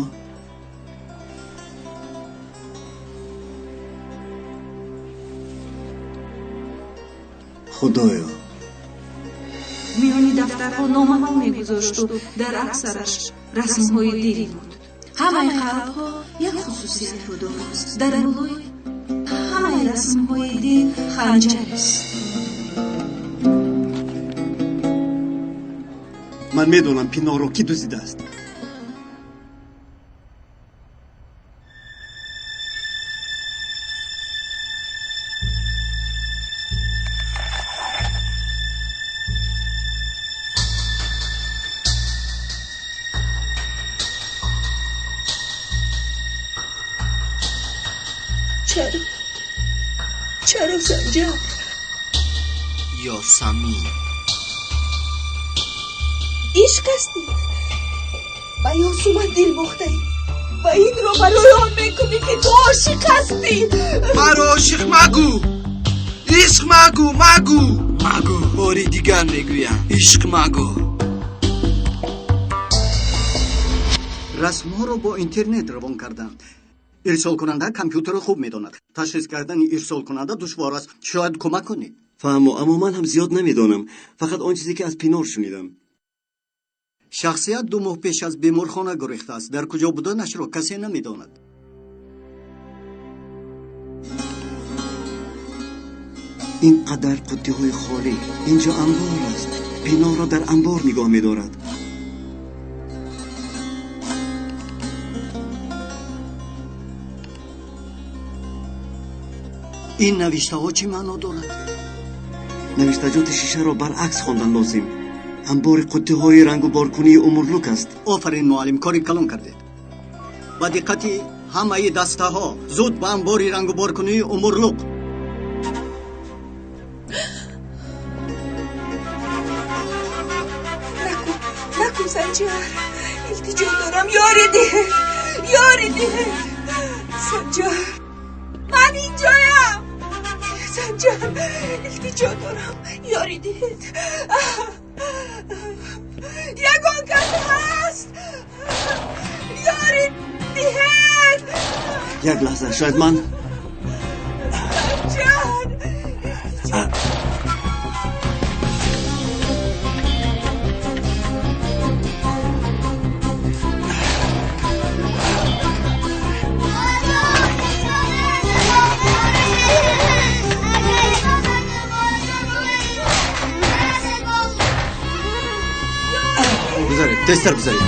Худоё. Миёни дафтарҳо номаҳо мегузошту дар аксараш расмҳои дил буд. Ҳамаи қалбҳо як хусусиятро доранд. Дар болои ҳамаи расмҳои дил ханҷарест. Ман медонам Пинорро кӣ дуздидааст. Чаро? Чаро Санҷар? Ёсамин. Ишқ ҳастӣ? Ба Ёсуман дил бохтаӣ ва инро барои он мекунӣ ки ту ошиқ ҳастӣ. Маро ошиқ магӯ, ишқ магӯ, магӯ, магӯ. Бори дигар мегӯям, ишқ магӯ. Расмҳоро бо интернет равон карданд. Ирсолкунанда компютерро хуб медонад. Ташхис кардани ирсолкунанда душвор аст. Шояд кӯмак кунед. Фаҳмо, аммо ман ҳам зиёд намедонам. Фақат он чизе ки аз Пинор шунидам. Шахсият 2 моҳ пеш аз беморхона гурехтааст. Дар куҷо буданашро касе намедонад. Ин қадар қуттиҳои холӣ. Инҷо анбор аст. Пинорро дар анбор нигоҳ медорад. Ин навиштаҳо чӣ маъно дорад? Навиштаҷоти шишаро баръакс хондан лозим. Анбори қуттиҳои рангуборкунии Умурлук аст. Офарин муаллим, кори калон кардед. Ба диққати ҳамаи дастаҳо, зуд ба анбори рангуборкунии Умурлук. Накун, накун Санҷар. Илтиҷо дорам, ёри диҳ, ёри диҳ. Санҷар, ман инҷоям. Санҷар, илтиҷо дорам, ёри диҳед. Ягон кас ҳаст? Ёри диҳед. Як лаҳза, шояд ман Санҷар. Гузаред, тезтар гузаред.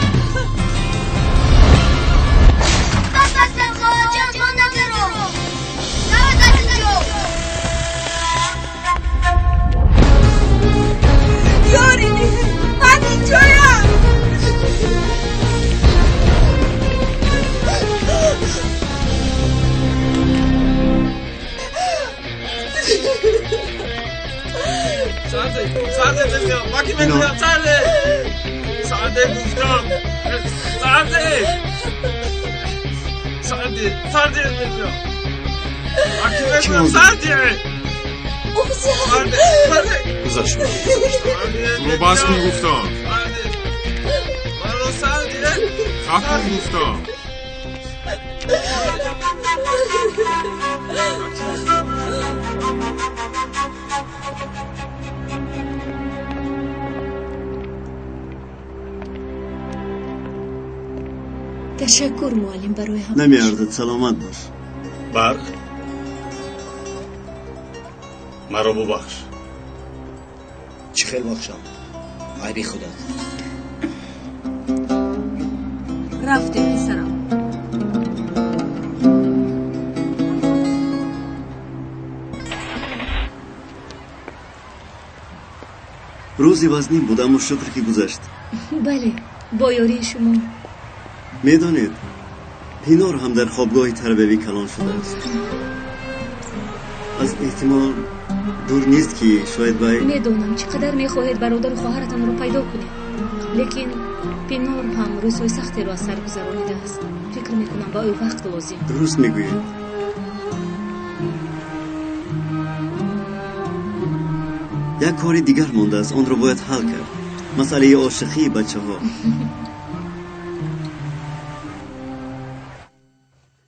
Ёри диҳед, ман инҷоям. Сарде, сарде мегӯям, ма ки мегӯям, сарде. Сарде гуфтам. Сарде. Сарде, сарде мегӯям. Ма ки мегӯям, сарде. Сарде, сарде. Гузашт. Рӯ бас кун гуфтам. Сарде. Маро сарде. Хаф кун гуфтам. Ташаккур муаллим барои ҳам. Намеарзад, саломат бош. Барқ, маро бубахш. Чӣ хел бахшам? Айби худат. Рафтем, писарам. Рӯзи вазнин буд, аммо шукр ки гузашт. Бале, бо ёрии шумо. Медонед, Пинор ҳам дар хобгоҳи тарбиявӣ калон шудааст. Аз эҳтимол дур нест ки шояд вай. Медонам чӣ қадар мехоҳед бародару хоҳаратонро пайдо кунед, лекин Пинор ҳам рӯзҳои сахтеро аз сар гузаронидааст. Фикр мекунам ба ӯ вақт лозим. Дуруст мегӯед. Як кори дигар мондааст, онро бояд ҳал кард. Масъалаи ошиқии бачаҳо.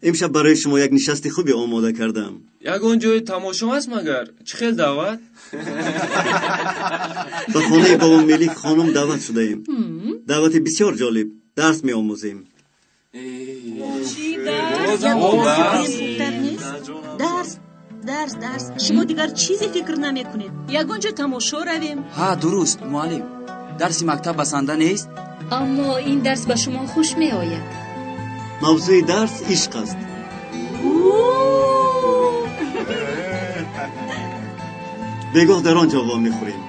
Имшаб барои шумо як нишасти хубе омода кардам. Ягон ҷои тамошо ҳаст магар? Чӣ хел даъват? Ба хонаи бобо Мелик хонум даъват шудаем. Даъвати бисёр ҷолиб. Дарс меомӯзем. Дарс, дарс, дарс. Шумо дигар чизе фикр намекунед. Ягон ҷо тамошо равем. Ҳа, дуруст, муаллим. Дарси мактаб басанда нест? Аммо ин дарс ба шумо хуш меояд. Мавзӯи дарс ишқ аст. Бегоҳ дар он ҷо вомехӯрем.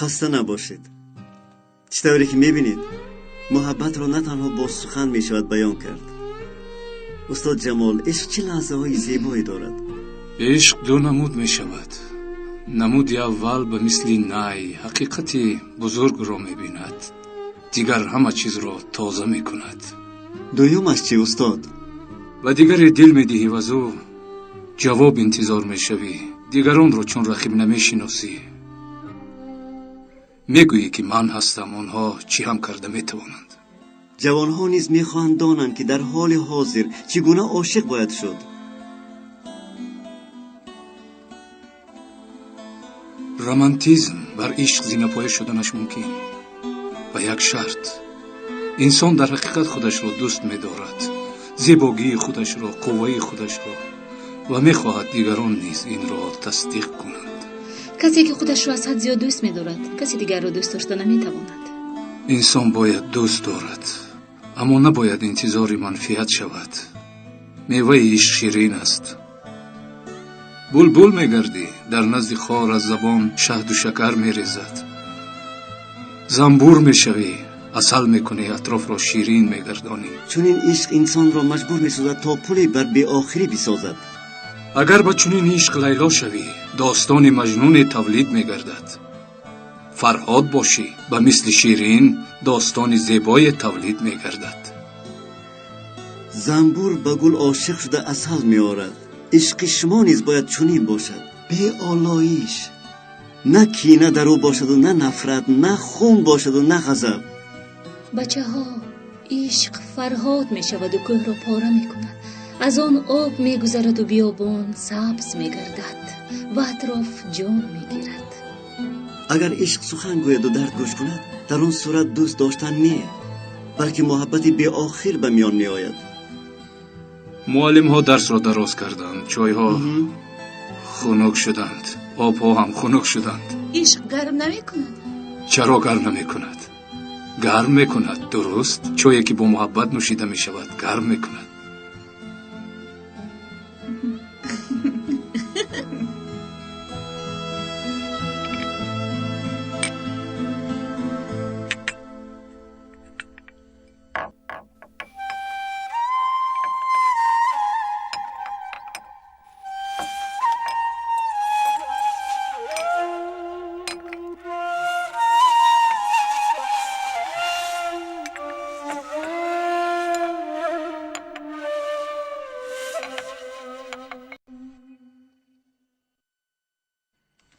Хаста набошед. Чӣ тавре ки мебинед, муҳаббатро на танҳо бо сухан мешавад баён кард. Устод Ҷамол, ишқ чӣ лаҳзаҳои зебое дорад? Ишқ ду намуд мешавад. Намуди аввал ба мисли най ҳақиқати бузургро мебинад, дигар ҳама чизро тоза мекунад. Дуюмаш чӣ, устод? Ба дигаре дил медиҳӣ ва аз ӯ ҷавоб интизор мешавӣ. Дигаронро чун рақиб намешиносӣ. Мегӯӣ ки ман ҳастам, онҳо чӣ ҳам карда метавонанд. Ҷавонҳо низ мехоҳанд донанд, ки дар ҳоли ҳозир чӣ гуна ошиқ бояд шуд. Романтизм бар ишқ зинапоя шуданаш мумкин ба як шарт. Инсон дар ҳақиқат худашро дӯст медорад, зебогии худашро, қувваи худашро, ва мехоҳад дигарон низ инро тасдиқ кунанд. Касе ки худашро аз ҳад зиёд дӯст медорад, каси дигарро дӯст дошта наметавонад. Инсон бояд дӯст дорад, аммо набояд интизори манфиат шавад. Меваи ишқ ширин аст. Булбул мегардӣ, дар назди хор аз забон шаҳду шакар мерезад. Занбур мешавӣ, асал мекунӣ, атрофро ширин мегардонӣ. Чунин ишқ инсонро маҷбур месозад, то пуле бар беохирӣ бисозад. Агар ба чунин ишқ лайло шавӣ, достони маҷнуне тавлид мегардад. Фарҳод бошӣ, ба мисли ширин достони зебое тавлид мегардад. Занбур ба гул ошиқ шуда асал меорад. Ишқи шумо низ бояд чунин бошад, беолоиш. На кина дар ӯ бошаду на нафрат, на хун бошаду на ғазаб. Бачаҳо, ишқ фарҳод мешаваду кӯҳро пора мекунад. Аз он об мегузараду биёбон сабз мегардад ва атроф ҷон мегирад. Агар ишқ сухан гӯяду дард гӯш кунад, дар он сурат дӯст доштан не, балки муҳаббати беохир ба миён меояд. Муаллимҳо дарсро дароз карданд, чойҳо хунук шуданд, обҳо ҳам хунук шуданд. Ишқ гарм намекунад? Чаро гарм намекунад? Гарм мекунад, дуруст. Чое ки бо муҳаббат нӯшида мешавад, гарм мекунад.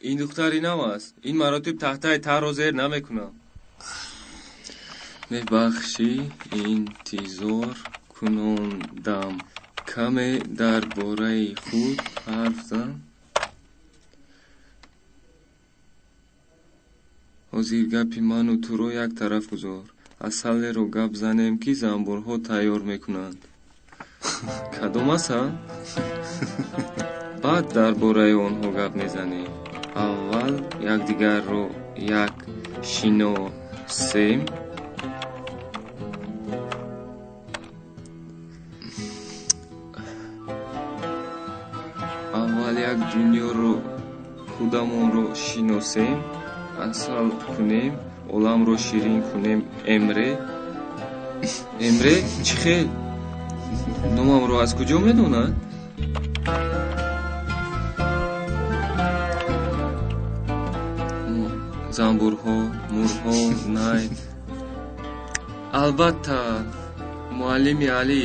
Ин духтари нав аст. Ин маротиб тахтаи тарро зер намекунам. Мебахшӣ, интизор кунондам. Каме дар бораи худ ҳарф зан. Ҳозир гапи ману туро як тараф гузор. Асалеро гап занем, ки занбурҳо тайёр мекунанд. Кадом асал? Баъд дар бораи онҳо гап мезанем. Аввал якдигарро як шиносем. Аввал як дунёро худамонро шиносем, асал кунем, оламро ширин кунем. Эмре, Эмре, чӣ хел? Номамро аз куҷо медонад? Занбурҳо, мурҳо, най. Албатта, муаллими Алӣ,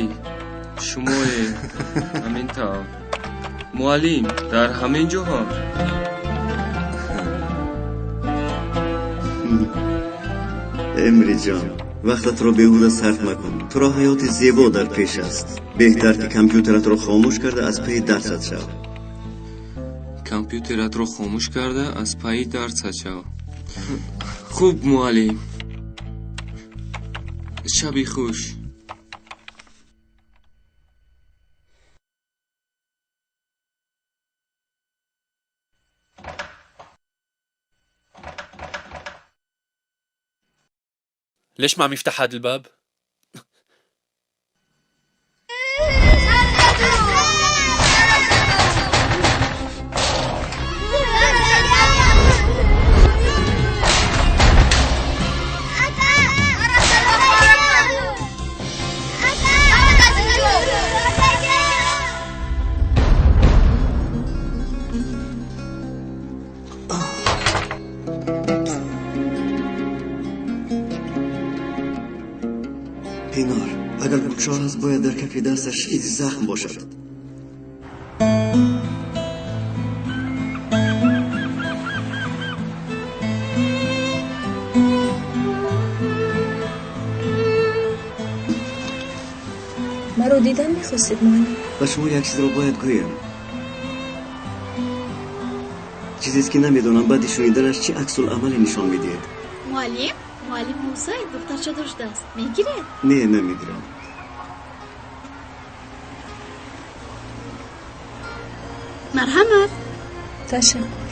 шумое ҳамин тавр. Муаллим, дар ҳамин ҷо ҳам? Эмриҷон, вақтатро беҳуда сарф макун. Туро ҳаёти зебо дар пеш аст. Беҳтар ки компютератро хомӯш карда аз пайи дарсат шав. Компютератро хомӯш карда аз пайи дарсат шав. Хуб, муаллим. Шаби хуш. ليش ما عم يفتح هذا الباب؟ Пинор, агар Гулшоҳ аст, бояд дар кафи дасташ изи захм бошад. Маро дидан мехостед, муаллим? Ба шумо як чизро бояд гӯям. Чизест, ки намедонам баъди шуниданаш чӣ аксуламале нишон медиҳед. Муаллим, муаллим Мусаев духтарча доштааст. Мегиред? Не, намегирам. Марҳамат. Ташаккур.